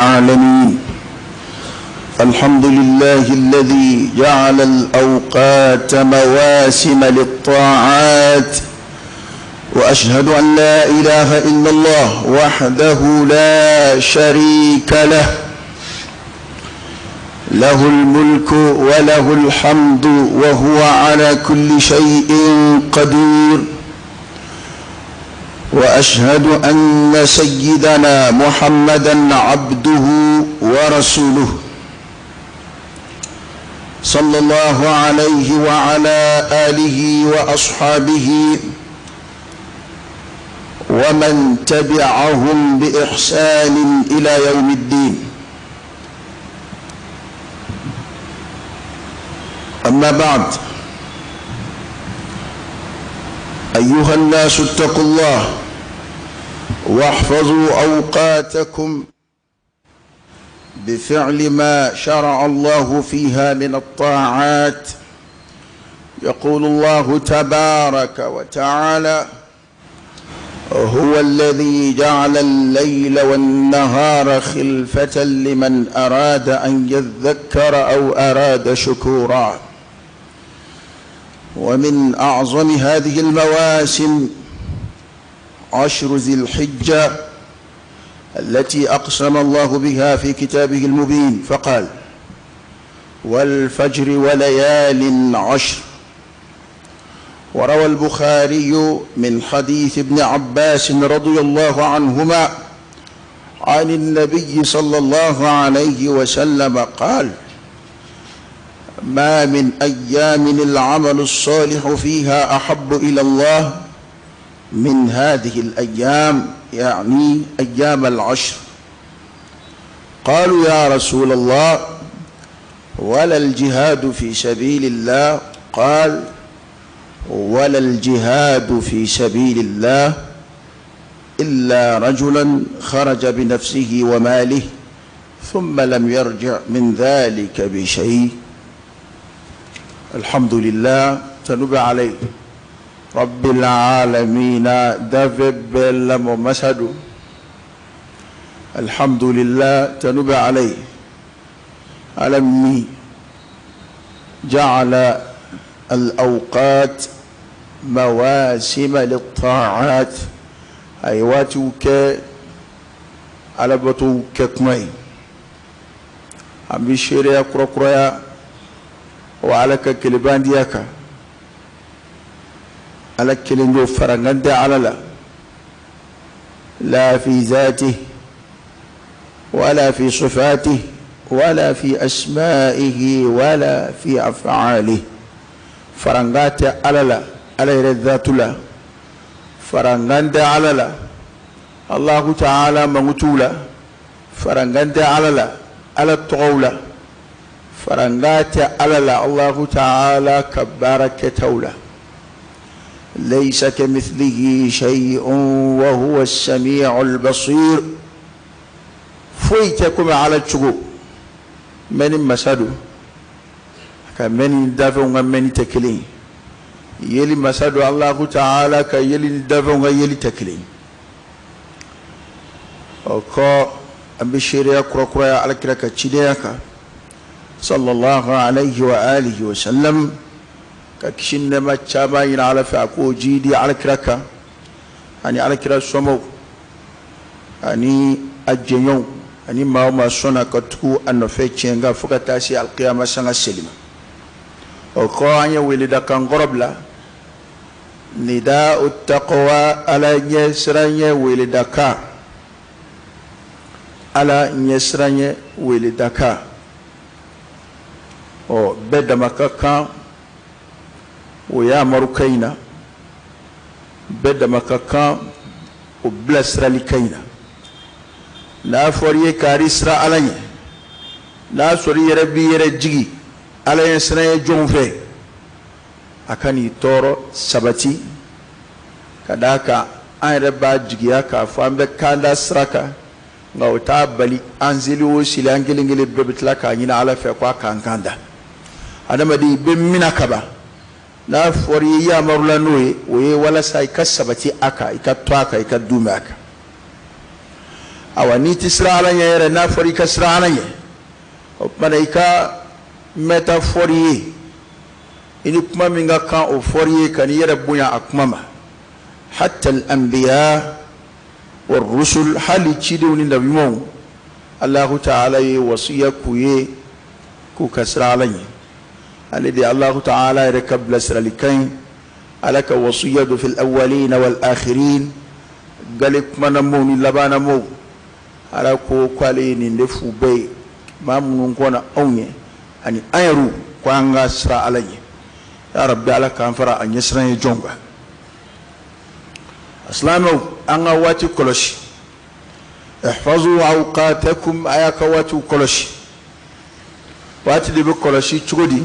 العالمين. الحمد لله الذي جعل الأوقات مواسم للطاعات، وأشهد أن لا إله إلا الله وحده لا شريك له، له الملك وله الحمد وهو على كل شيء قدير، وأشهد أن سيدنا محمدا عبده ورسوله صلى الله عليه وعلى آله وأصحابه ومن تبعهم بإحسان إلى يوم الدين. أما بعد، أيها الناس اتقوا الله واحفظوا أوقاتكم بفعل ما شرع الله فيها من الطاعات. يقول الله تبارك وتعالى: هو الذي جعل الليل والنهار خلفة لمن أراد أن يذكر أو أراد شكورا. ومن أعظم هذه المواسم عشر ذي الحجة التي أقسم الله بها في كتابه المبين، فقال: والفجر وليال عشر. وروى البخاري من حديث ابن عباس رضي الله عنهما عن النبي صلى الله عليه وسلم قال: ما من أيام العمل الصالح فيها أحب إلى الله من هذه الأيام، يعني أيام العشر. قالوا: يا رسول الله، ولا الجهاد في سبيل الله؟ قال: ولا الجهاد في سبيل الله إلا رجلا خرج بنفسه وماله ثم لم يرجع من ذلك بشيء. الحمد لله تنب عليه رب العالمين دفب لم مسد. الحمد لله تنب عليه ألمي جعل الأوقات مواسم للطاعات. A ye waatiw kɛ alabatow kɛ kuma ye. An bɛ seereya kurakuraya wa Ala ka kelebandiya kan. Ala kelen don, farankan tɛ Ala la, لا في ذاته ولا في صفاته ولا في أسمائه ولا في أفعاله. Farankan tɛ Ala la, Ala yɛrɛ zatu la farankan tɛ Ala la, Allahu Taala mankutuw la farankan tɛ Ala la, Ala tɔgɔw la farankan tɛ Ala la, Allahu Taala ka baara kɛtaw la. ليس كمثله شيء وهو السميع البصير. Foyi tɛ komi Ala cogo. Mɛnni masa don, ka mɛnni dafɛnw ka mɛnni tɛ kelen ye. Yeli masa don, Allahu Taala ka yeli ni dafɛnw ka yeli tɛ kelen ye. O kɔ, an bɛ seereya kurakuraya Alakira ka cidenya kan صلى الله عليه وآله وسلم, ka kisi ni nɛɛma caman ɲini Ala fɛ a k'o jiidi Alakira kan ani Alakira somɔgɔw ani a jɛɲɔgɔnw ani maa o maa sɔnna ka tugu a nɔfɛ tiɲɛ kan fo ka taa se alikiyama sanga seli ma. O kɔ, an ye weledakan kɔrɔ bila, نداء التقوى, Ala ɲɛ siranɲɛ weledakan, Ala ɲɛ siranɲɛ weledakan. Ɔ, bɛɛ dama ka kan o y'amaru ka ɲi na, bɛɛ dama ka kan o bilasirali ka ɲi na. N'a fɔra i ye k'ari sira Ala ɲɛ, n'a sɔrɔ i yɛrɛ b'i yɛrɛ jigi Ala ye siranɲɛ jɔnw fɛ, a ka n'i tɔɔrɔ sabati ka d'a kan an yɛrɛ b'a jigiya k'a fɔ an bɛ kanda sira kan, nka o t'a bali an seli o seli, an kelen kelen bɛɛ bɛ tila k'a ɲini Ala fɛ k'a k'an kan da. Adamaden, i bɛ mina kaban, n'a fɔra i ye yamarula n'o ye, o ye walasa i ka sabati a kan, i ka to a kan, i ka duumɛ a kan. Awa, n'i tɛ siran Ala ɲɛ yɛrɛ, n'a fɔra i ka siran Ala ɲɛ, o tuma na i ka mɛta fɔr'i ye, i ni kuma min ka kan, o fɔr'i ye, ka n'i yɛrɛ bonya a kuma ma. Hatta al-anbiya wa rusul, hali cidenw ni nabiɲumanw, Allahu ta'ala ye wasiya k'u ye k'u ka siran Ala ɲɛ. Ale de Allahu ta'ala yɛrɛ ka bilasiralikan ye. Ala ka wasiya don fil awwalina wal akhirin, gale kumanamaw ni labanamaw. Ala ko k'ale ye nin de f'u bɛɛ ye, maa minnu kɔnna anw ɲɛ ani an yɛrɛw, ko an ka siran Ala ɲɛ. Ya Rabbi, Ala k'an fara a ɲɛsiran ye jɔn kan. Silamɛw, an ka waati kɔlɔsi. Ihfazu awqatakum, a y'a ka waatiw kɔlɔsi. Waati de bɛ kɔlɔsi cogo di?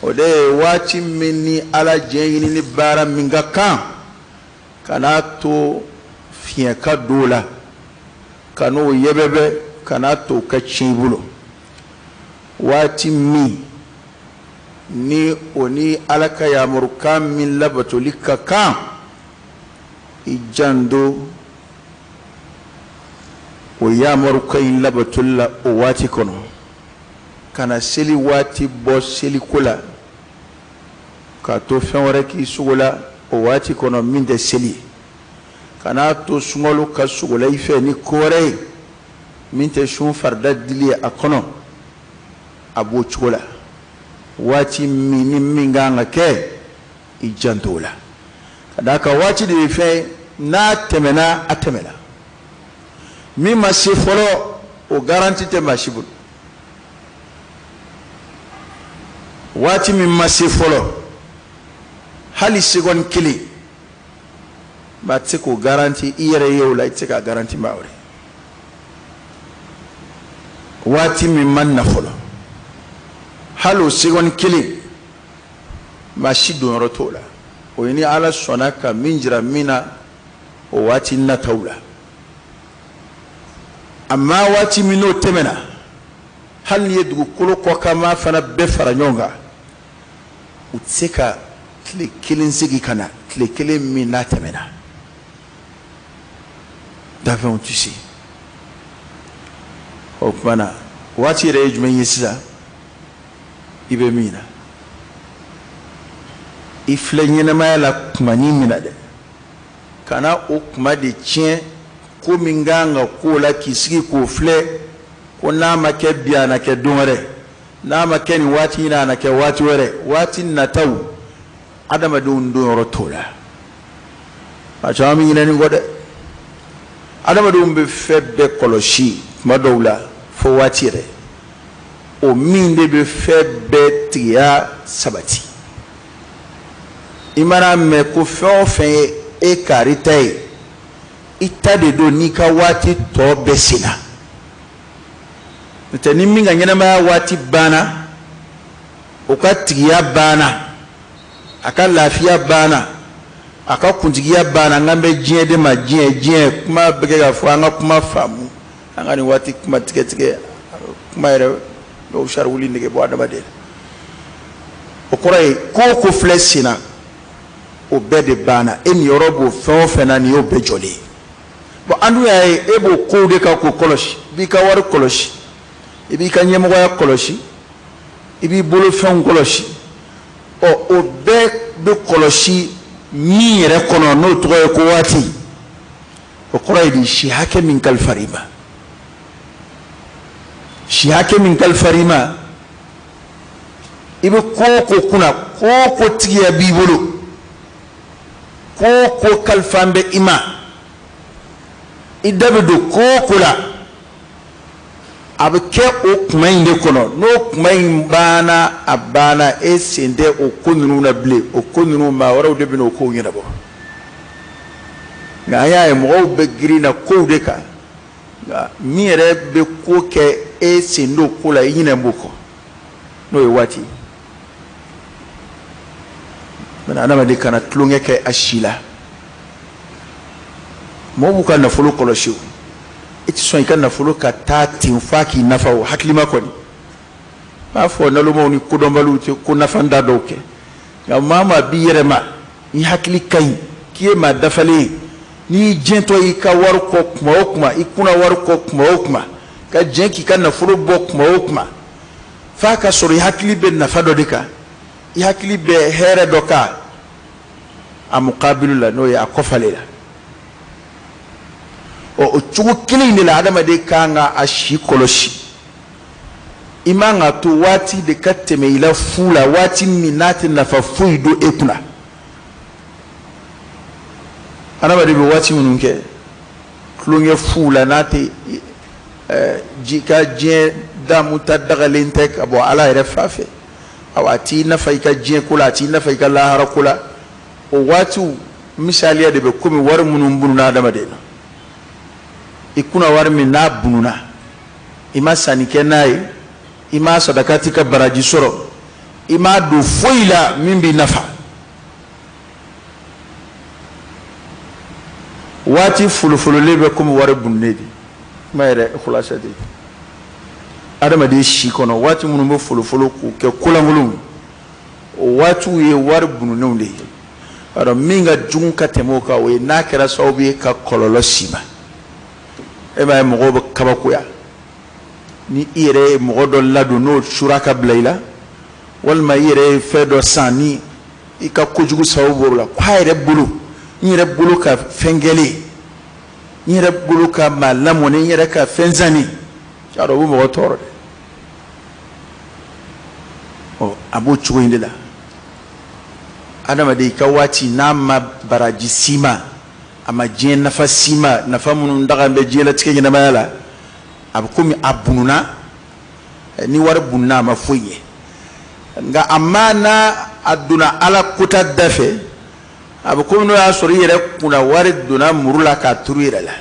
O de ye waati min ni Ala diɲɛ ɲini ni baara min ka kan, kan'a to fiɲɛ ka don o la, ka n'o yɛbɛbɛ, kan'a to o ka tiɲɛ i bolo. Waati min ni o ni Ala ka yamarukan min labatoli ka kan, i janto o yamarukan in labatoli la o waati kɔnɔ. Kana seli waati bɔ seliko la k'a to fɛn wɛrɛ k'i sogo la o waati kɔnɔ min tɛ seli ye. Kan'a to sunkalo ka sogo la i fɛ ni ko wɛrɛ ye min tɛ sun farida dili ye a kɔnɔ. A b'o cogo la, waati min ni min kan ka kɛ, i janto o la, ka d'a kan waati de ye fɛn ye, n'a tɛmɛna, a tɛmɛna. Min ma se fɔlɔ, o garanti tɛ maa si bolo. Waati min ma se fɔlɔ, hali seconde kelen, maa tɛ se k'o garanti i yɛrɛ ye o la, i tɛ se k'a garanti maa wɛrɛ. Waati min ma na fɔlɔ, hali o seconde kelen, maa si donyɔrɔ t'o la. O ye ni Ala sɔnna ka min jira min na o waati nataw la. Amma waati min n'o tɛmɛna, hali n'i ye dugukolo kɔkanmaa fana bɛɛ fara ɲɔgɔn kan, u tɛ se ka tile kelen segin ka na, tile kelen min n'a tɛmɛna. Dafɛnw tɛ se o tuma na. Waati yɛrɛ ye jumɛn ye sisan? I bɛ min na, i filɛ ɲɛnamaya la kumanin min na dɛ, kana o kuma de tiɲɛ ko min kan ka k'o la, k'i sigi k'o filɛ ko n'a ma kɛ bi, a na kɛ don wɛrɛ, n'a ma kɛ nin waati in na, a na kɛ waati wɛrɛ. Waati nataw, adamadenw donyɔrɔ t'o la. Maa caman bɛ ɲinɛ nin kɔ dɛ. Adamadenw bɛ fɛn bɛɛ kɔlɔsi tuma dɔw la fo waati yɛrɛ, o min de bɛ fɛn bɛɛ tigiya sabati. I mana mɛn ko fɛn o fɛn ye e kari ta ye, i ta de don n'i ka waati tɔ bɛɛ senna. N'o tɛ, ni min ka ɲɛnamaya waati banna, o ka tigiya banna, a ka lafiya banna, a ka kuntigiya banna. N kan bɛ diɲɛ de ma. Diɲɛ, diɲɛ kuma bɛ kɛ ka fɔ, an ka kuma faamu, an ka nin waati kuma tigɛ tigɛ kuma yɛrɛ dɔw sari wuli nege bɔ adamaden. O kɔrɔ ye ko o ko filɛ sen na, o bɛɛ de banna. E niyɔrɔ b'o fɛn o fɛn na, nin y'o bɛɛ jɔlen ye. Bon, an dun y'a ye e b'o kow de kan k'o kɔlɔsi. I b'i ka wari kɔlɔsi, i b'i ka ɲɛmɔgɔya kɔlɔsi, i b'i bolofɛnw kɔlɔsi. Ɔ, o bɛɛ bɛ kɔlɔsi min yɛrɛ kɔnɔ, n'o tɔgɔ ye ko waati, o kɔrɔ ye di? Si hakɛ min kalifara i ma, si hakɛ min kalifara i ma, i bɛ ko o ko kunna, ko o ko tigiya b'i bolo, ko o ko kalifan bɛ i ma, i da bɛ don ko o ko la, a bɛ kɛ o kuma in de kɔnɔ. N'o kuma in banna, a banna, e sen tɛ o ko ninnu na bilen. O ko ninnu, maa wɛrɛw de bɛ n'o kow ɲɛnabɔ. Nka an y'a ye mɔgɔw bɛ girin na kow de kan, nka min yɛrɛ bɛ ko kɛ, e sen don ko la, i ɲinɛ b'o kɔ, n'o ye waati ye. Mɛ adamaden kana tulonkɛ kɛ a si la. Mɔgɔw b'u ka nafolo kɔlɔsi, o i tɛ sɔn i ka nafolo ka taa ten f'a k'i nafa. O hakilima kɔni b'a fɔ, nalomaw ni kodɔnbaliw tɛ ko nafanta dɔw kɛ. Nka maa maa b'i yɛrɛ ma, i hakili ka ɲi, k'i ye maa dafalen ye, N'i jɛntɔ i ka wari kɔ kuma o kuma, i kunna wari kɔ kuma o kuma, ka jɛn k'i ka nafolo bɔ kuma o kuma, f'a ka sɔrɔ i hakili bɛ nafa dɔ de kan, i hakili bɛ hɛrɛ dɔ kan a mukabilu la, n'o ye a kɔfale la. Ɔ, o cogo kelen in de la adamaden kan ka a si kɔlɔsi. I man ka to waati de ka tɛmɛ i la fu la, waati min n'a tɛ nafa foyi don e kunna. Adamaden bɛ waati minnu kɛ tulonkɛ fu la, n'a tɛ ji ka diɲɛ damu ta dagalen tɛ ka bɔ Ala yɛrɛ fa fɛ, awa a t'i nafa i ka diɲɛ ko la, a t'i nafa i ka lahara ko la. O waatiw misaliya de bɛ komi wari minnu bununa adamaden na. I kunna wari min n'a bununa, i ma sanni kɛ n'a ye, i ma sadakati ka baraji sɔrɔ, i m'a don foyi la min b'i nafa. Waati folofololen bɛ komi wari bununen de. Kuma yɛrɛ khulasa de ye. Adamaden si kɔnɔ, waati minnu bɛ folofolo k'u kɛ kolankolonw, o waatiw ye wari bununenw de ye. Alors min ka jugu ka tɛmɛ o kan, o ye n'a kɛra sababu ye ka kɔlɔlɔ s'i ma. E b'a ye mɔgɔw bɛ kabakoya ni i yɛrɛ ye mɔgɔ dɔ ladon n'o sura ka bila i la, walima i yɛrɛ ye fɛn dɔ san ni i ka kojugu sababu bɔr'o la, k'a yɛrɛ bolo, n yɛrɛ bolo ka fɛn kɛlen, n yɛrɛ bolo ka maa lamɔni, n yɛrɛ ka fɛn sanni, y'a dɔn o bɛ mɔgɔ tɔɔrɔ dɛ. Ɔ, a b'o cogo in de la. Adamaden, i ka waati n'a ma baraji s'i ma, a ma diɲɛ nafa s'i ma, nafa minnu daga bɛ diɲɛlatigɛ ɲɛnamaya la, a bɛ komi a bununa. Ni wari bununa, a ma foyi ɲɛ. Nka a ma n'a a donna Ala kota da fɛ, a bɛ komi n'o y'a sɔrɔ i yɛrɛ kunna wari donna muru la k'a turu i yɛrɛ la.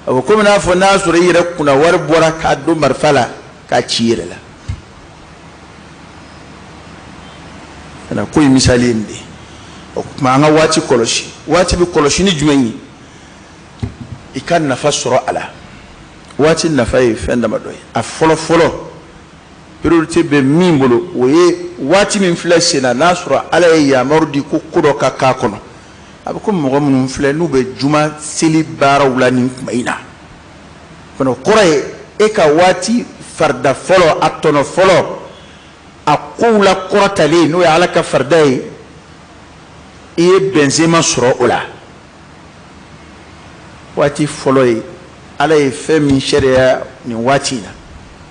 A bɛ komi n'a fɔ n'a y'a sɔrɔ i yɛrɛ kunna wari bɔra k'a don marifa la k'a ci i yɛrɛ la. Ka ko in misali ye nin de ye. O tuma an ka waati kɔlɔsi. Waati bɛ kɔlɔsi ni jumɛn ye? I ka nafa sɔrɔ a la. Waati nafa ye fɛn damadɔ ye. A fɔlɔ fɔlɔ, priorité bɛ min bolo, o ye waati min filɛ sen na, n'a sɔrɔ Ala ye yamaru di ko ko dɔ ka k'a kɔnɔ. A bɛ komi mɔgɔ minnu filɛ n'u bɛ juma seli baaraw la nin tuma in na fana, o kɔrɔ ye e ka waati farida fɔlɔ, a tɔnɔ fɔlɔ, a kow la kɔrɔtalen, n'o ye Ala ka farida ye, i ye bɛnsenma sɔrɔ o la. Waati fɔlɔ ye Ala ye fɛn min sariya nin waati in na,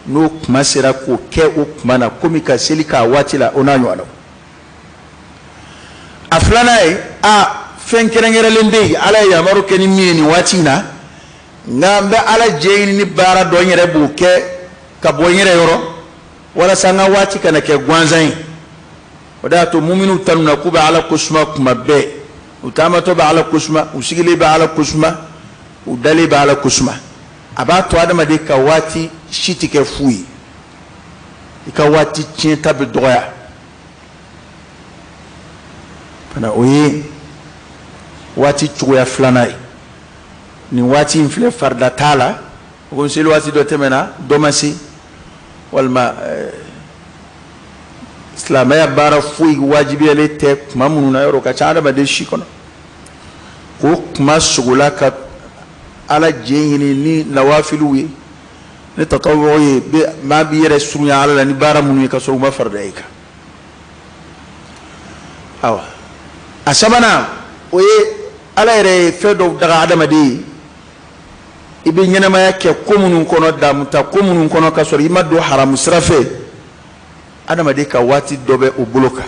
n'o kuma sera k'o kɛ o kuma na, komi ka seli k'a waati la, o n'a ɲɔgɔnnaw. A filanan ye, a fɛn kɛrɛnkɛrɛnlen bɛ yen Ala ye yamaru kɛ ni min ye nin waati in na, nka n bɛ Ala jɛ ɲini ni baara dɔ n yɛrɛ b'o kɛ ka bɔ n yɛrɛ yɔrɔ, walasa n ka waati kana kɛ gansan ye. O de y'a to muminiw tanuna k'u bɛ Ala kosuma kuma bɛɛ. U taamatɔ bɛ Ala kosuma, u sigilen bɛ Ala kosuma, u dalen bɛ Ala kosuma. A b'a to adamaden ka waati si tɛ kɛ fu ye, i ka waati tiɲɛta bɛ dɔgɔya fana. O ye waati cogoya filanan ye. Nin waati in filɛ, farida t'a la, ko seli waati dɔ tɛmɛna, dɔ ma se, walima silamɛya baara foyi wajibiyalen tɛ kuma minnu na, yɔrɔ ka ca adamaden si kɔnɔ, k'o kuma sogola ka Ala jɛ ɲini ni nawafiliw ye, ni tatawuw ye, maa b'i yɛrɛ surunya Ala la ni baara minnu ye ka sɔrɔ u ma farida i kan. Awa, a sabanan, o ye Ala yɛrɛ ye fɛn dɔw daga adamaden ye, i bɛ ɲɛnamaya kɛ ko minnu kɔnɔ, damuta ko minnu kɔnɔ, ka sɔrɔ i ma don haramu sira fɛ. Adamaden ka waati dɔ bɛ o bolo kan.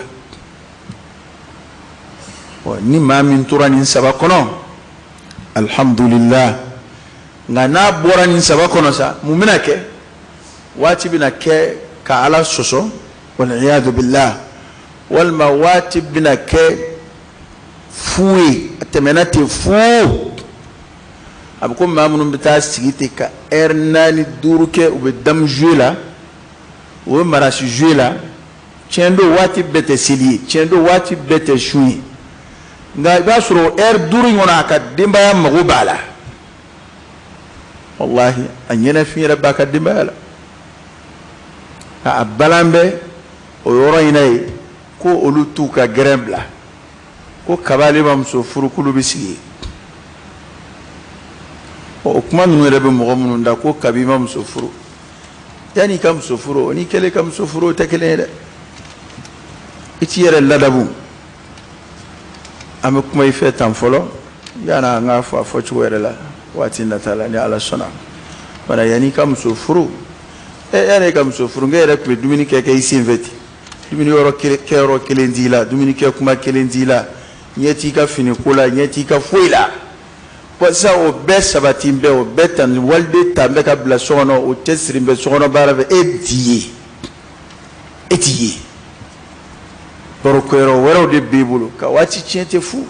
Ni maa min tora nin saba kɔnɔ, alhamdulillah. Nka n'a bɔra nin saba kɔnɔ sa, mun bɛna kɛ? Waati bɛna kɛ ka Ala sɔsɔ, waliyadu billah, walima waati bɛna kɛ fu ye, a tɛmɛna ten fu. A bɛ ko maa minnu bɛ taa sigi ten ka ɛri 4 5 kɛ, u bɛ damu jouer la, u bɛ marasi jouer la. Tiɲɛ don, waati bɛɛ tɛ seli ye, tiɲɛ don, waati bɛɛ tɛ sun ye, nka i b'a sɔrɔ ɛri 5 in kɔnɔ, a ka denbaya mago b'a la. Walahi, a ɲɛnafin yɛrɛ b'a ka denbaya la, a balan bɛ o yɔrɔ in na yen ko olu t'u ka gɛrɛn bila, ko kab'ale ma muso furu, k'olu bɛ sigi yen. O kuma ninnu yɛrɛ bɛ mɔgɔ minnu da ko kabi i ma muso furu, yanni i ka muso furu o n'i kɛlen ka muso furu, o tɛ kelen ye dɛ. I t'i yɛrɛ ladabu. An bɛ kuma i fɛ tan fɔlɔ, yanni an k'a fɔ a fɔcogo yɛrɛ la waati nata la, ni Ala sɔnna. Wala yanni i ka muso furu, yanni i ka muso furu, n yɛrɛ tun bɛ dumuni kɛ i sen fɛ ten. Dumuni yɔrɔ kɛyɔrɔ kelen t'i la, dumuni kɛ kuma kelen t'i la, ɲɛ t'i ka fini ko la, ɲɛ t'i ka foyi la. Bon, sisan o bɛɛ sabati bɛ, o bɛɛ tan, waliden tan bɛ ka bila so kɔnɔ, o cɛsiri bɛ sokɔnɔ baara fɛ, e t'i ye, e t'i ye. Barokɛyɔrɔ wɛrɛw de b'i bolo ka waati tiɲɛ tɛ fu.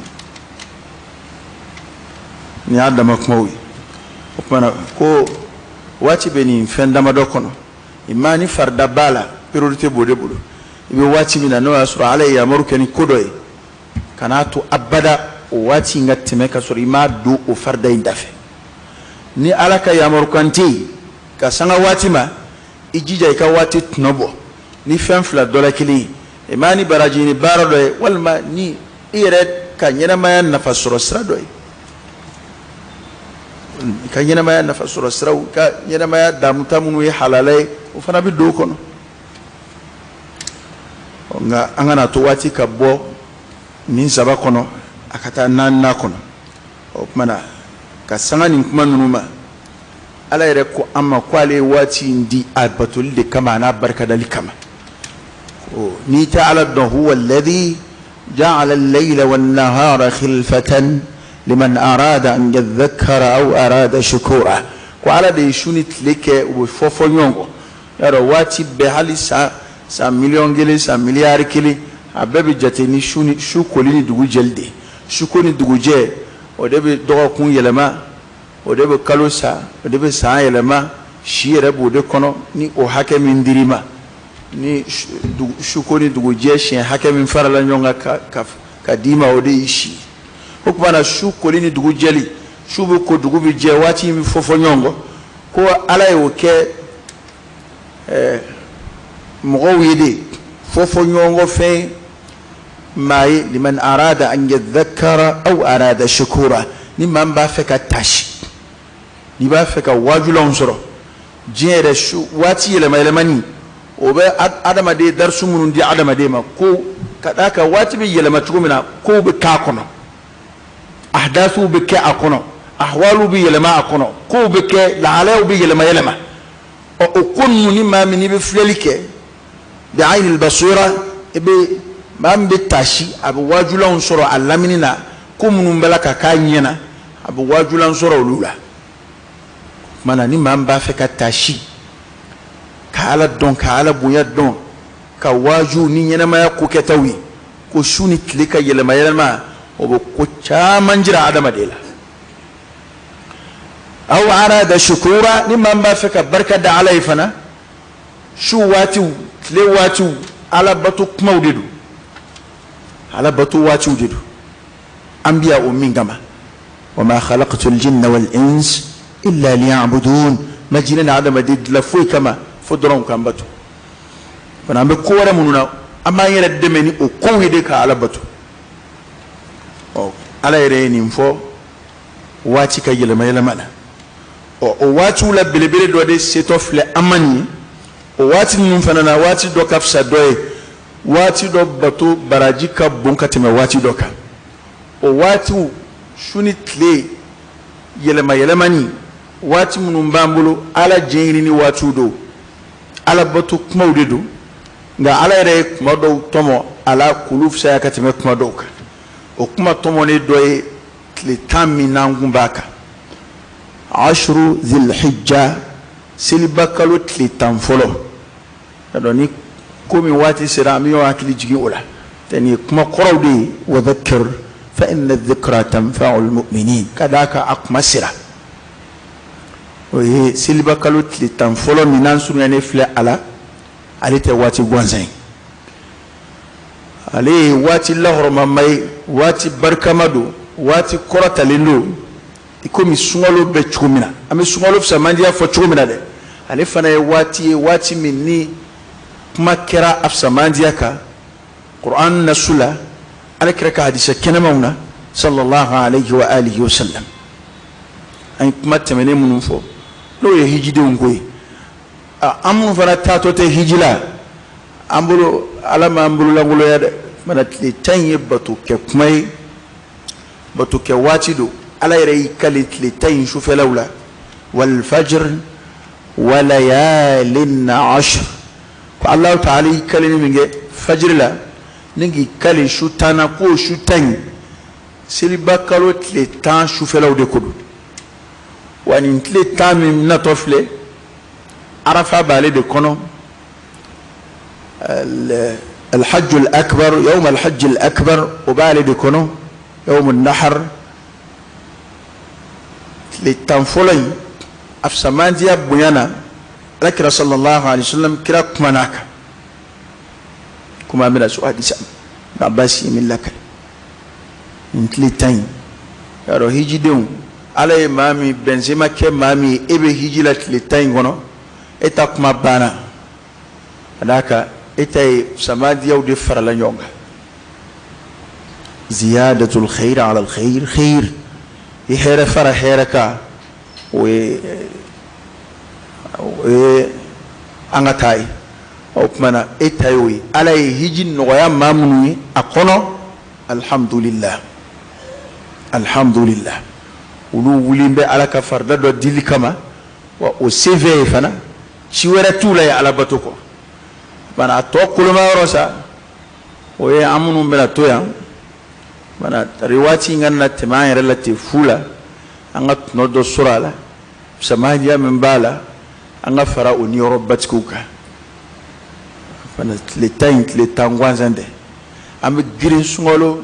Nin y'a dama kumaw ye. O tuma na ko waati bɛ nin fɛn damadɔ kɔnɔ, i ma ni farida b'a la, priorité b'o de bolo. I bɛ waati min na, n'o y'a sɔrɔ Ala ye yamaru kɛ ni ko dɔ ye, kan'a to abada o waati in ka tɛmɛ ka sɔrɔ i m'a don o farida in dafɛ. Ni Ala ka yamarukan tɛ yen ka sanga waati ma, i jija i ka waati tɔnɔ bɔ ni fɛn fila dɔ la kelen ye, i ma ni baraji ni baara dɔ ye, walima ni i yɛrɛ ka ɲɛnamaya nafa sɔrɔ sira dɔ ye. I ka ɲɛnamaya nafa sɔrɔ siraw, i ka ɲɛnamaya damuta minnu ye halala ye, o fana bɛ don o kɔnɔ. Nka an kana to waati ka bɔ nin saba kɔnɔ, a ka taa naaninan kɔnɔ. O tuma na, ka sanga nin kuma ninnu ma, Ala yɛrɛ ko an ma ko ale ye waati in di a batoli de kama, a n'a barikadali kama. N'i tɛ Ala dɔn, huwa alladhi ja'ala al-layla wan-nahara khilfatan liman arada an yadhakkara aw arada shukura. Ko Ala de ye su ni tile kɛ u bɛ fɔ fɔ ɲɔgɔn kɔ. Y'a dɔn, waati bɛɛ, hali san miliyɔn 1, san miliyari 1, a bɛɛ bɛ jate ni su ni su koli ni dugu jɛli de ye. Su ko ni dugujɛ, o de bɛ dɔgɔkun yɛlɛma, o de bɛ kalo sa, o de bɛ san yɛlɛma. Si yɛrɛ b'o de kɔnɔ, ni o hakɛ min dir'i ma, ni su ko ni dugujɛ siɲɛ hakɛ min farala ɲɔgɔn kan ka d'i ma, o de y'i si. O tuma na, su koli ni dugu jɛli, su bɛ ko, dugu bɛ jɛ, waati in bɛ fɔ fɔ ɲɔgɔn kɔ. Ko Ala y'o kɛ mɔgɔw ye de fɔ fɔ ɲɔgɔn kɔ fɛn maa ye, liman arada an yadhakkara aw arada shukura. Ni maa min b'a fɛ ka tasi, n'i b'a fɛ ka waajulanw sɔrɔ diɲɛ yɛrɛ, su waati yɛlɛma yɛlɛmani, o bɛ adamaden darisu minnu di adamaden ma, ko ka d'a kan waati bɛ yɛlɛma cogo min na, kow bɛ k'a kɔnɔ, ahdasuw bɛ kɛ a kɔnɔ, ahwaliw bɛ yɛlɛma a kɔnɔ, kow bɛ kɛ, lahalayaw bɛ yɛlɛma yɛlɛma. Ɔ, o ko ninnu, ni maa min n'i bɛ filɛli kɛ bi ayinil basira, i bɛ maa min bɛ taasi, a bɛ waajulanw sɔrɔ a lamini na, ko minnu bɛ la ka k'a ɲɛna, a bɛ waajulan sɔrɔ olu la. O tuma na, ni maa min b'a fɛ ka taasi, ka Ala dɔn, ka Ala bonya dɔn, ka waaju ni ɲɛnamaya ko kɛtaw ye, ko su ni tile ka yɛlɛma yɛlɛma, o bɛ ko caman jira adamaden la. Aw arada shukura, ni maa min b'a fɛ ka barika da Ala ye fana, su waatiw, tile waatiw, Ala bato kumaw de don, Ala bato waatiw de don. An bi yan o min kama, wa ma khalaqtu al-jinna wal ins illa liya'budun, ma jinɛ ni adamaden dilan foyi kama fo dɔrɔn k'an bato. Fana an bɛ ko wɛrɛ minnu na, an b'an yɛrɛ dɛmɛ ni o kow ye de ka Ala bato. Ɔ, Ala yɛrɛ ye nin fɔ waati ka yɛlɛma yɛlɛma la. Ɔ, o waatiw la belebele dɔ de setɔ filɛ an ma nin ye. O waati ninnu fana na, waati dɔ ka fisa dɔ ye, waati dɔ bato baraji ka bon ka tɛmɛ waati dɔ kan. O waatiw, su ni tile yɛlɛma yɛlɛmani waati minnu b'an bolo, Ala diɲɛ ɲini waatiw don, Ala bato kumaw de don. Nka Ala yɛrɛ ye kuma dɔw tɔmɔ a la k'olu fisaya ka tɛmɛ kuma dɔw kan. O kuma tɔmɔnen dɔ ye tile 10 min n'an kun b'a kan, ashuru zilhijja, seliba kalo tile 10 fɔlɔ. Y'a dɔn, ni ko min waati sera, an bɛ ɲɔgɔn hakili jigin o la. Tɛ nin ye kuma kɔrɔw de ye, wa dhakkir fa inna dhikra tanfa'u almu'minin. Ka d'a kan a kuma sera, o ye seliba kalo tile 10 fɔlɔ min n'an surunyalen filɛ a la. Ale tɛ waati gansan ye, ale ye waati lahɔrɔmama ye, waati barikama don, waati kɔrɔtalen don. I komi sunkalo bɛ cogo min na, an bɛ sunkalo fisamandiya fɔ cogo min na dɛ, ale fana ye waati ye, waati min ni kuma kɛra a fisamandiya kan Qur'an nasu la, Ala kira ka hadisa kɛnɛmaw na, sallallahu alayhi wa alihi wa sallam. An ye kuma tɛmɛnen minnu fɔ, n'o ye hijidenw ko ye, an minnu fana taatɔ tɛ hiji la, an bolo Ala m'an bolo lankolonya dɛ. Mana tile 10 in ye bato kɛ kuma ye, bato kɛ waati don. Ala yɛrɛ y'i kali tile 10 in sufɛlaw la, walfajr wa layalin ashr. Ko Alahu taala y'i kali ni min kɛ fajiri la, ni k'i kali su 10 na, k'o su 10 in seliba kalo tile 10 sufɛlaw de ko don. Wa nin tile 10 min natɔ filɛ, Arafa b'ale de kɔnɔ. Alhajj al-akbar, yawm alhajj al-akbar, o b'ale de kɔnɔ, yawm an-nahar. Tile 10 fɔlɔ in a fisamandiya bonya na, Alakira sallallahu alaihi wasallam kira kumana a kan. Kuma an bɛna so hadisa ma Abbas ye min lakale nin tile 10 in. Y'a dɔn hijidenw, Ala ye maa min bɛnsenma kɛ maa min ye, e bɛ hiji la tile 10 in kɔnɔ, e ta kuma banna. Ka d'a kan e ta ye samadiyaw de farala ɲɔgɔn kan. Ziyadatul khair ala al khair khair, i hɛrɛ fara hɛrɛ kan, o ye an ka taa ye. O tuma na e ta y'o ye. Ala ye hiji nɔgɔya maa minnu ye a kɔnɔ, alhamdulillah, alhamdulillah, olu wulilen bɛ Ala ka farida dɔ dili kama, wa o senfɛ ye fana ci wɛrɛ t'u la ye alabato kɔ. Bana a tɔ koloma yɔrɔ sa, o ye an minnu bɛna to yan, bana tari waati in kana na tɛmɛ an yɛrɛ la ten fu la, an ka tɔnɔ dɔ sɔrɔ a la, samadiya min b'a la, an ka fara o niyɔrɔ batigiw kan. Fana tile 10 in tile 10 gansan tɛ. An bɛ girin sunkalo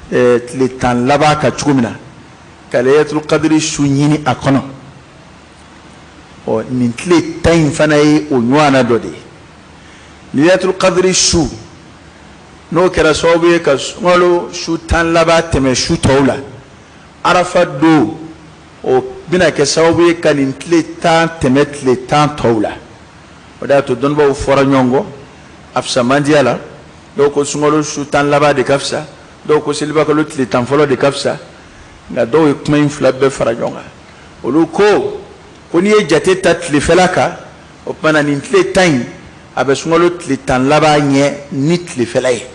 tile 10 laban kan cogo min na, ka Laylatul Qadri su ɲini a kɔnɔ. Ɔ nin tile 10 in fana ye o ɲɔgɔnna dɔ de ye. Laylatul Qadri su, n'o kɛra sababu ye ka sunkalo su 10 laban tɛmɛ su tɔw la, Arafa don o bɛna kɛ sababu ye ka nin tile 10 tɛmɛ tile 10 tɔw la. O de y'a to dɔnnibaaw fɔra ɲɔgɔn kɔ a fisamandiya la. Dɔw ko sunkalo su 10 laban de ka fisa, dɔw ko selibakalo tile 10 fɔlɔ de ka fisa, nka dɔw ye kuma in fila bɛɛ fara ɲɔgɔn kan. Olu ko ko n'i ye jate ta tilefɛla kan, o tuma na nin tile 10 in a bɛ sunkalo tile 10 laban ɲɛ ni tilefɛla ye.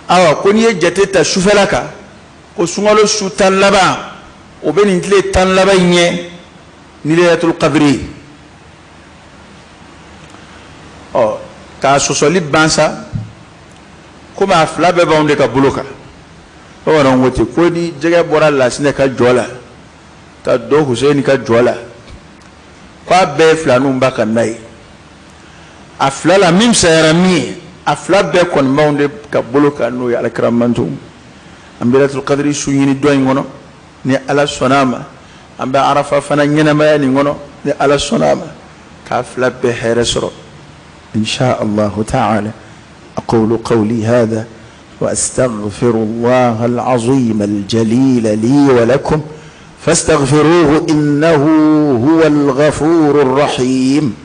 Awa ko n'i ye jate ta sufɛla kan, ko sunkalo su 10 laban o bɛ nin tile 10 laban in ɲɛ ni Laylatul Qadri ye. Ɔ k'a sɔsɔli ban sa, komi a fila bɛɛ b'anw de ka bolo kan. Bamananw ko ten ko ni jɛgɛ bɔra Lasinɛ ka jɔ la ka don Huseyini ka jɔ la, k'a bɛɛ ye filaninw ba ka na ye. A fila la min fisayara min ye, a fila bɛɛ kɔni b'anw de ka bolo kan, n'o ye Alakira mantonw. An bɛ Laylatul Qadri su ɲini dɔ in kɔnɔ ni Ala sɔnna a ma. An bɛ Arafa fana ɲɛnamaya nin kɔnɔ ni Ala sɔnna a ma, k'a fila bɛɛ hɛrɛ sɔrɔ insha Allahu ta'ala. Aqulu qawli hadha wa astaghfirullaha al-azim al-jalil li wa lakum fastaghfiruhu innahu huwal ghafurur rahim.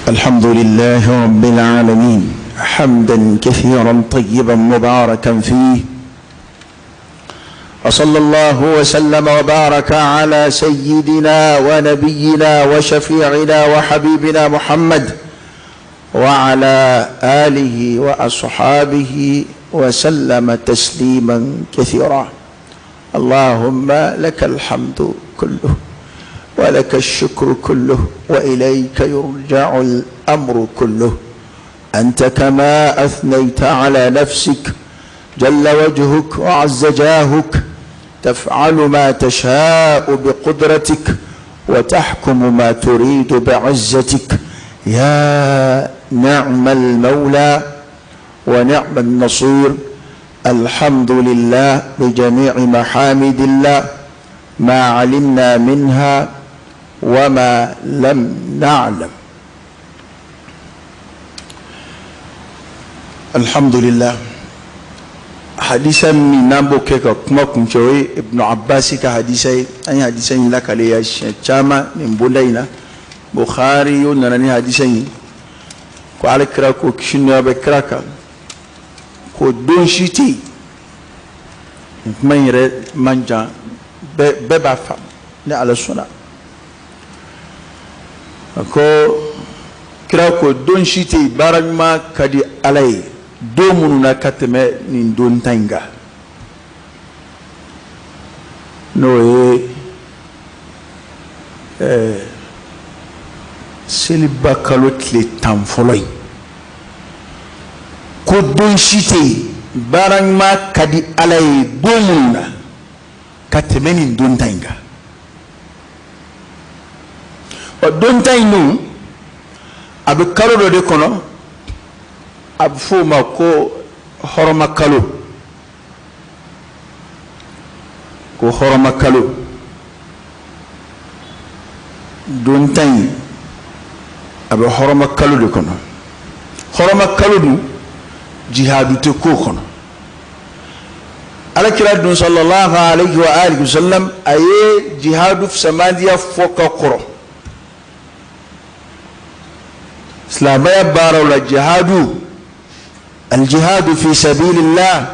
الحمد لله رب العالمين حمدا كثيرا طيبا مباركا فيه، وصلى الله وسلم وبارك على سيدنا ونبينا وشفيعنا وحبيبنا محمد وعلى آله وأصحابه وسلم تسليما كثيرا. اللهم لك الحمد كله ولك الشكر كله وإليك يرجع الأمر كله، أنت كما أثنيت على نفسك جل وجهك وعز جاهك، تفعل ما تشاء بقدرتك وتحكم ما تريد بعزتك، يا نعم المولى ونعم النصير. الحمد لله بجميع محامد الله ما علمنا منها وما لم نعلم. الحمد لله. Hadisa min n'an b'o kɛ ka kuma kuncɛ, o ye Ibnu Abbasi ka hadisa ye. An ye hadisa in lakale ya siɲɛ caman nin bonda in na. Bukhari y'o nana ni hadisa in ye. Ko ala kira ko kisi ni nɛɛma bɛ kira kan, ko don si tɛ yen, nin kuma in yɛrɛ man jan, bɛɛ b'a faamu ni Ala sɔnna. A ko kira ko don si tɛ yen baara ɲuman ka di Ala ye don minnu na ka tɛmɛ nin don tan in kan, n'o ye seliba kalo tile 10 fɔlɔ ye. Ko don si tɛ yen baara ɲuman ka di Ala ye don minnu na ka tɛmɛ nin don tan in kan. Ɔ, don tan in dun, a bɛ kalo dɔ de kɔnɔ, a bɛ f'o ma ko hɔrɔma kalo, ko hɔrɔma kalo. Don tan in a bɛ hɔrɔma kalo de kɔnɔ. Hɔrɔma kalo dun, jihadu tɛ k'o kɔnɔ. Alakira dun sallallahu alayhi wa alihi wa sallam, a ye jihadu fisamandiya fɔ ka kɔrɔ. Silamɛya baaraw la, jihadu, aljihadu fi sabilillah,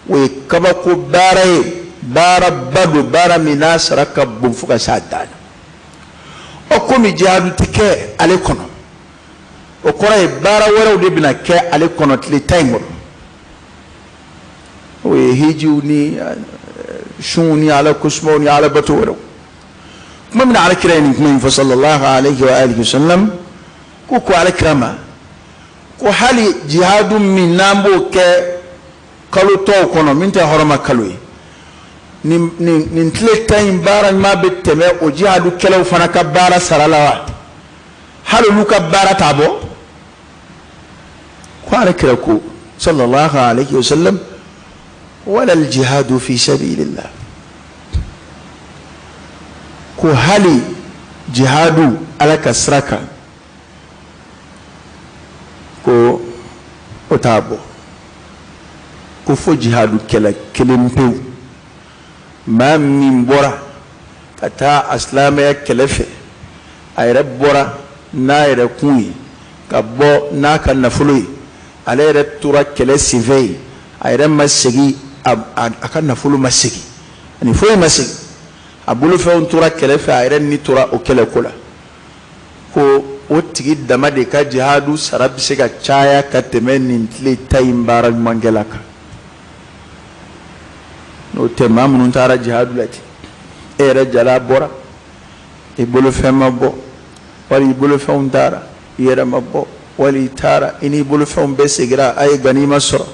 o ye kabako baara ye, baaraba don, baara min n'a sara ka bon fo ka s'a dan na. Ɔ, komi jihadu tɛ kɛ ale kɔnɔ, o kɔrɔ ye baara wɛrɛw de bɛna kɛ ale kɔnɔ tile 10 in kɔnɔ. O ye hijiw ni sunw ni ala kosumaw ni ala bato wɛrɛw. Kuma min na ala kira ye nin kuma in fɔ sallallahu alayhi wa alihi wa sallam, ko ala kira ma ko hali jihadu min n'an b'o kɛ kalo tɔw kɔnɔ min tɛ hɔrɔma kalo ye, nin tile 10 in baara ɲuman bɛ tɛmɛ o jihadu kɛlaw fana ka baara sara la wa? Hali olu ka baara t'a bɔ. Ko ala kira ko sallallahu alayhi wa sallam, wala aljihadu fi sabilillah, ko hali jihadu ala ka sira kan, ko o t'a bɔ. Ko fo jihadu kɛlɛ kelen pewu, maa min bɔra ka taa a silamɛya kɛlɛ fɛ, a yɛrɛ bɔra n'a yɛrɛ kun ye, ka bɔ n'a ka nafolo ye, ale yɛrɛ tora kɛlɛ senfɛ yen, a yɛrɛ ma segin, a ka nafolo ma segin, ani foyi ma segin, a bolofɛnw tora kɛlɛ fɛ, a yɛrɛ ni tora o kɛlɛko la, ko o tigi dama de ka jihadu sara bɛ se ka caya ka tɛmɛ nin tile 10 in baara ɲumankɛla kan. N'o tɛ, maa minnu taara jihadu la ten, e yɛrɛ jala bɔra, i bolofɛn ma bɔ, wali i bolofɛnw taara, i yɛrɛ ma bɔ, wali i taara i n'i bolofɛnw bɛɛ segira, a ye ganima sɔrɔ,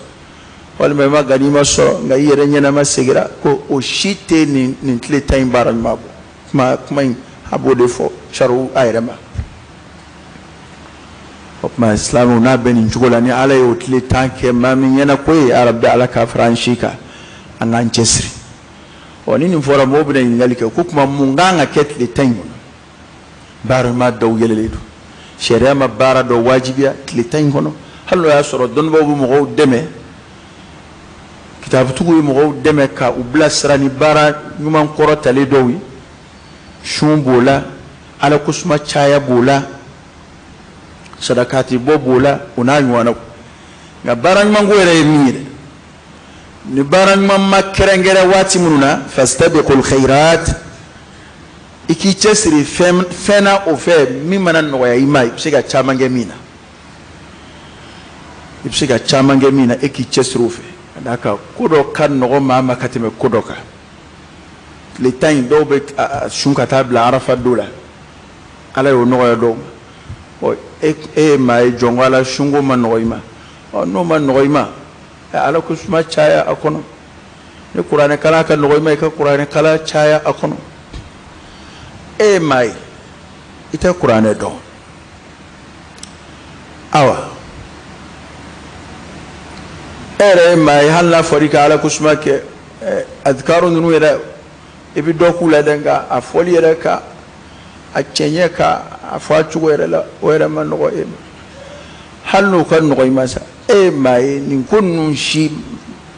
walima i ma ganima sɔrɔ nka i yɛrɛ ɲɛnama segira, ko o si tɛ nin tile 10 in baara ɲuman bɔ. Kuma in a b'o de fɔ sariw a yɛrɛ ma. O tuma silamɛw, n'a bɛ nin cogo la, ni Ala ye o tile 10 kɛ maa min ɲɛna ko ye, arabi Ala k'a fara an si kan, an k'an cɛsiri. Ɔ, ni nin fɔra, mɔgɔw bɛna ɲininkali kɛ ko tuma mun kan ka kɛ tile 10 in kɔnɔ? Baara ɲuman dɔw yɛlɛlen don, sariya ma baara dɔ wajibiya tile 10 in kɔnɔ, hali n'o y'a sɔrɔ dɔnnibaaw bɛ mɔgɔw dɛmɛ, kitabutigiw ye mɔgɔw dɛmɛ ka u bilasira ni baara ɲuman kɔrɔ talen dɔw ye. Sun b'o la, ala kosuma caya b'o la, sadakati bɔ b'o la, o n'a ɲɔgɔnnaw. Nka baara ɲumanko yɛrɛ ye min ye dɛ, ni baara ɲuman ma kɛrɛnkɛrɛn waati minnu na, fastabiqul khairat, i k'i cɛsiri fɛn na o fɛ min mana nɔgɔya i ma, i bɛ se ka caman kɛ min na, i bɛ se ka caman kɛ min na, e k'i cɛsiri o fɛ. Ka d'a kan ko dɔ ka nɔgɔ maa ma ka tɛmɛ ko dɔ kan. Tile 10 in, dɔw bɛ sun ka taa bila arafa don la, Ala y'o nɔgɔya dɔw ma. Ɔ, e ye maa ye jɔn ko Ala, sunko ma nɔgɔ i ma. Ɔ, n'o ma nɔgɔ i ma, Ala ko suma caya a kɔnɔ. Ni kuranɛ kalan ka nɔgɔ i ma, i ka kuranɛ kalan caya a kɔnɔ. E ye maa ye, i tɛ kuranɛ dɔn, awa e yɛrɛ ye maa ye, hali n'a fɔra i ka Ala ko suma kɛ, adikaru ninnu yɛrɛ i bɛ dɔ k'u la dɛ, nka a fɔli yɛrɛ ka a cɛɲɛ ka a fɔ a cogo yɛrɛ la, o yɛrɛ ma nɔgɔ e ma. Hali n'o ka nɔgɔ i ma sa, e ye maa ye, nin ko ninnu si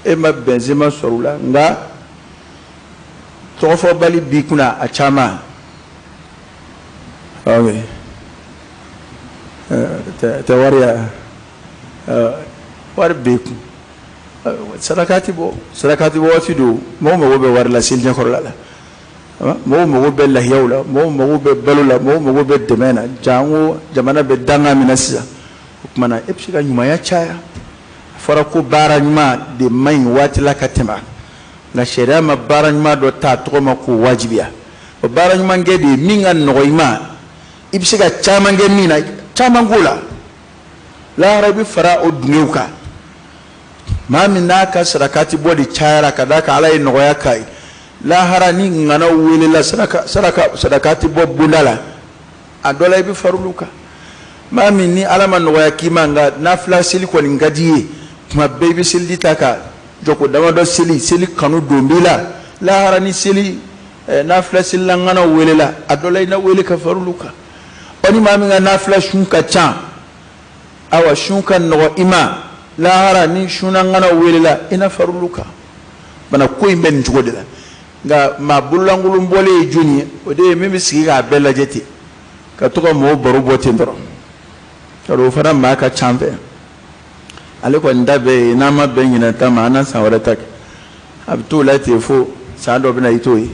e ma bɛnsenma sɔrɔ u la, nka tɔgɔfɔbali b'i kunna a caman. Ok, Tɛ wari ya wari b'e kun, sarakati bɔ, sarakati bɔ waati don. Mɔgɔ mago bɛ wari la seli ɲɛkɔrɔla la, mɔgɔw mago bɛ lahiyaw la, mɔgɔw mago bɛ balo la, mɔgɔw mago bɛ dɛmɛ na. Janko jamana bɛ danga min na sisan, o tuma na e bɛ se ka ɲumanya caya. A fɔra ko baara ɲuman de man ɲi waati la ka tɛmɛ, nka sariya ma baara ɲuman dɔ ta a tɔgɔ ma k'o wajibiya. O baara ɲumankɛ de ye min ka nɔgɔ i ma, i bɛ se ka caman kɛ min na, caman k'o la, lahara i bɛ fara o dungew kan. Maa min n'a ka sarakati bɔ de cayara ka d'a kan Ala ye nɔgɔya k'a ye, lahara ni ŋanaw welela saraka saraka sarakati bɔ bonda la, a dɔ la i bɛ fara olu kan. Maa min ni Ala ma nɔgɔya k'i ma, nka nafila seli kɔni ka di i ye, tuma bɛɛ i bɛ seliji ta ka jɔko damadɔ seli, seli kanu don b'i la, lahara ni seli nafila selila ŋanaw welela, a dɔ la i na wele ka fara olu kan. Ɔ ni maa min ka nafila sun ka ca, awa sun ka nɔgɔ i ma, lahara ni sunna ŋanaw welela, i na fara olu kan. Bana ko in bɛ nin cogo de la. Nka maa bololankolon bɔlen ye jɔnni ye? O de ye min bɛ sigi k'a bɛɛ lajɛ ten, ka to ka mɔgɔw baro bɔ ten dɔrɔn. Yarɔ o fana maa ka ca an fɛ. Ale kɔni ta bɛɛ ye n'an ma bɛn ɲinan ta ma, an na san wɛrɛ ta kɛ. A bɛ t'o la ten fo san dɔ bɛ na i t'o ye.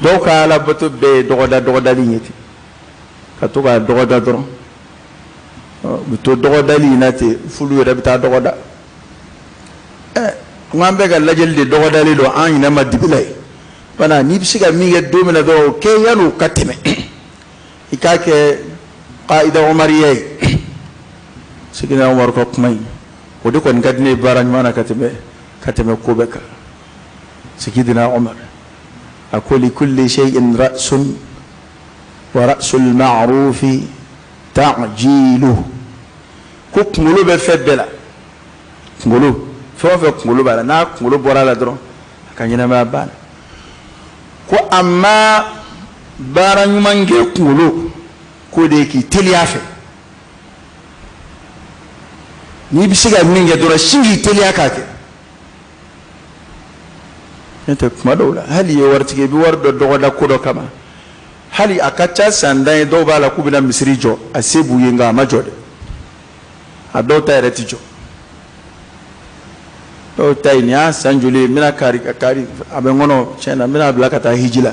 Dɔw ka alabato bɛɛ ye dɔgɔda dɔgɔdali ye ten, ka to k'a dɔgɔda dɔrɔn. U bɛ to dɔgɔdali in na ten f'olu yɛrɛ bɛ taa dɔgɔda. Ɛ n ko an bɛɛ ka lajɛli de dɔgɔdalen don, an ɲinɛ ma dibi la ye. Bana n'i bɛ se ka min kɛ don min na dɔrɔn, o kɛ yanni o ka tɛmɛ. I k'a kɛ qaida umariya ye, Seydina Umaru ka kuma in, o de kɔni ka di ne ye baara ɲuman na ka tɛmɛ ko bɛɛ kan. Seydina Umar a ko: likulli shay'in ra'sun wa ra'sul ma'rufi ta'jilu. Ko kunkolo bɛ fɛn bɛɛ la, kunkolo fɛn o fɛn kunkolo b'a la, n'a kunkolo bɔra a la dɔrɔn, a ka ɲɛnamaya banna. Ko amma baara ɲuman kɛ kunkolo k'o de ye k'i teliya fɛ. N'i bɛ se ka min kɛ dɔrɔn, sin k'i teliya k'a kɛ. N'o tɛ, kuma dɔw la, hali i ye waritigi ye, i bɛ wari dɔ dɔgɔda ko dɔ kama. Hali a ka ca san 10 ye, dɔw b'a la k'u bɛna misiri jɔ, a se b'u ye, nka a ma jɔ dɛ. A dɔw ta yɛrɛ ti jɔ. Dɔw ta ye nin y'a san joli ye, n bɛna kari kari, a bɛ n kɔnɔ tiɲɛ na, n bɛna bila ka taa hiji la.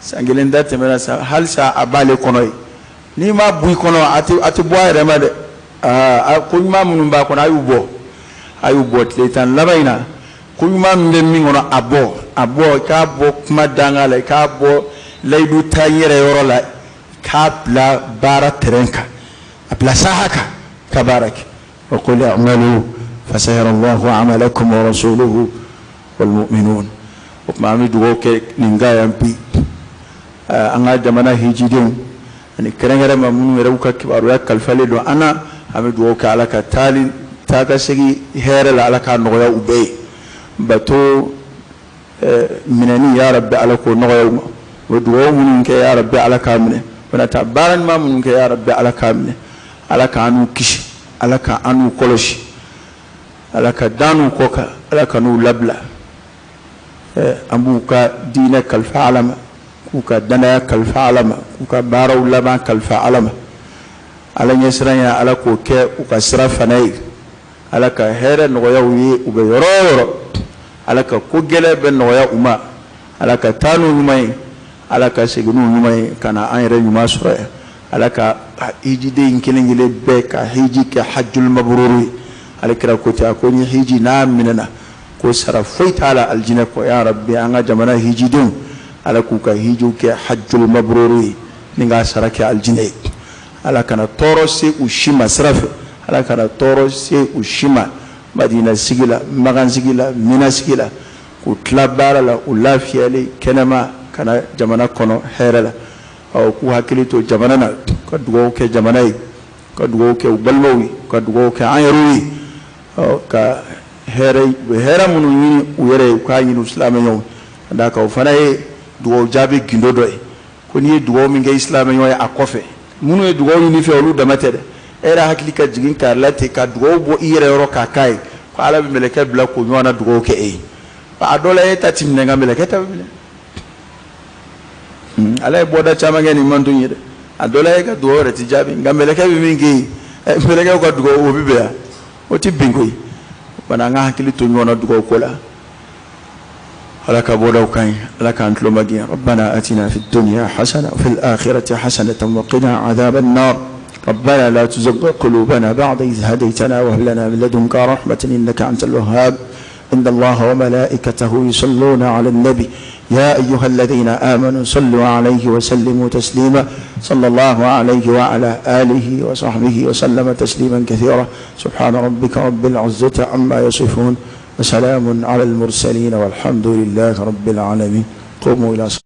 San kelen da tɛmɛna sa, halisa a b'ale kɔnɔ yen. N'i ma bɔ i kɔnɔ, a tɛ bɔ a yɛrɛ ma dɛ. Aa, ko ɲuman minnu b'a kɔnɔ, a y'u bɔ, a y'u bɔ tile 10 laban in na. Ko ɲuman min bɛ min kɔnɔ, a bɔ, a bɔ. I k'a bɔ kuma danga la, i k'a bɔ layidu ta n yɛrɛ yɔrɔ la, i k'a bila baara terrain kan, a bila saha kan ka baara kɛ. Wa qul i'malu fasayara Allahu amalakum wa rasuluhu wal mu'minun. O tuma an bɛ dugawu kɛ nin kan yan bi, an ka jamana hijidenw ani kɛrɛnkɛrɛn ma minnu yɛrɛ ka kibaruya kalifalen don an na, an bɛ dugawu kɛ Ala ka taali taa ka segin hɛrɛ la, Ala k'a nɔgɔya u bɛɛ ye. Bato minɛni, ya Rabbi, Ala k'o nɔgɔya u ma. U bɛ dugawu minnu kɛ, ya Rabbi, Ala k'a minɛ. U bɛna taa baara ɲuman minnu kɛ, ya Rabbi, Ala k'a minɛ. Ala k'an n'u kisi, Ala ka an n'u kɔlɔsi, Ala ka dan n'u kɔ kan, Ala ka n'u labila. An b'u ka diinɛ kalifa Ala ma, k'u ka danaya kalifa Ala ma, k'u ka baaraw laban kalifa Ala ma. Ala ɲɛsiranya, Ala k'o kɛ u ka sira fana ye. Ala ka hɛrɛ nɔgɔya u ye u bɛ yɔrɔ o yɔrɔ. Ala ka ko gɛlɛn bɛ nɔgɔya u ma. Ala ka taa n'u ɲuman ye, Ala ka segin n'u ɲuman ye ka na an yɛrɛ ɲuman sɔrɔ yan. Ala ka hijiden kelen kelen bɛɛ ka hiji kɛ hajjul mabrur ye. Ale kira ko ten, a ko ni hiji n'a minɛna, ko sara foyi t'a la alijinɛ kɔ. Ya Rabbi, an ka jamana hijidenw, Ala k'u ka hijiw kɛ hajjul mabrur ye ni k'a sara kɛ alijinɛ ye. Ala kana tɔɔrɔ se u si ma sira fɛ, Ala kana tɔɔrɔ se u si ma Madina sigi la, Makan sigi la, Mina sigi la, k'u tila baara la, u lafiyalen kɛnɛma ka na jamana kɔnɔ hɛrɛ la. Ɔ k'u hakili to jamana na, ka dugawu kɛ jamana ye, ka dugawu kɛ u balimaw ye, ka dugawu kɛ an yɛrɛw ye. Ɔ ka hɛrɛ, u bɛ hɛrɛ minnu ɲini u yɛrɛ ye, u k'a ɲini u silamɛɲɔgɔnw, ka d'a kan o fana ye dugawu jaabi gindo dɔ ye. Ko n'i ye dugawu min kɛ i silamɛɲɔgɔn ye, a kɔfɛ minnu ye dugawu ɲini fɛ, olu dama tɛ dɛ. E yɛrɛ hakili ka jigin k'a la ten ka dugawu bɔ i yɛrɛ yɔrɔ k'a k'a ye, ko Ala bɛ mɛlɛkɛ bila k'o ɲɔgɔn na dugawu kɛ e ye. A dɔ la e ta ti minɛ, nka mɛlɛkɛ ta bɛ minɛ. Ala ye bɔda caman kɛ nin manton ye dɛ. A dɔ la e ka dugawu yɛrɛ tɛ jaabi, nka mɛlɛkɛ bɛ min kɛ yen, mɛlɛkɛw ka dugawu o bɛ bɛn yan, o tɛ bin koyi. Bana an ka hakili to ɲɔgɔn na dugawu ko la. Ala ka bɔdaw ka ɲi, Ala k'an tulo magɛn. ربنا آتنا في الدنيا حسنة وفي الآخرة حسنة وقنا عذاب النار. ربنا لا تزغ قلوبنا بعد إذ هديتنا وهب لنا من لدنك رحمة إنك أنت الوهاب. إن الله وملائكته يصلون على النبي يا أيها الذين آمنوا صلوا عليه وسلموا تسليما. صلى الله عليه وعلى آله وصحبه وسلم تسليما كثيرا. سبحان ربك رب العزة عما يصفون وسلام على المرسلين والحمد لله رب العالمين. قوموا إلى صلاة.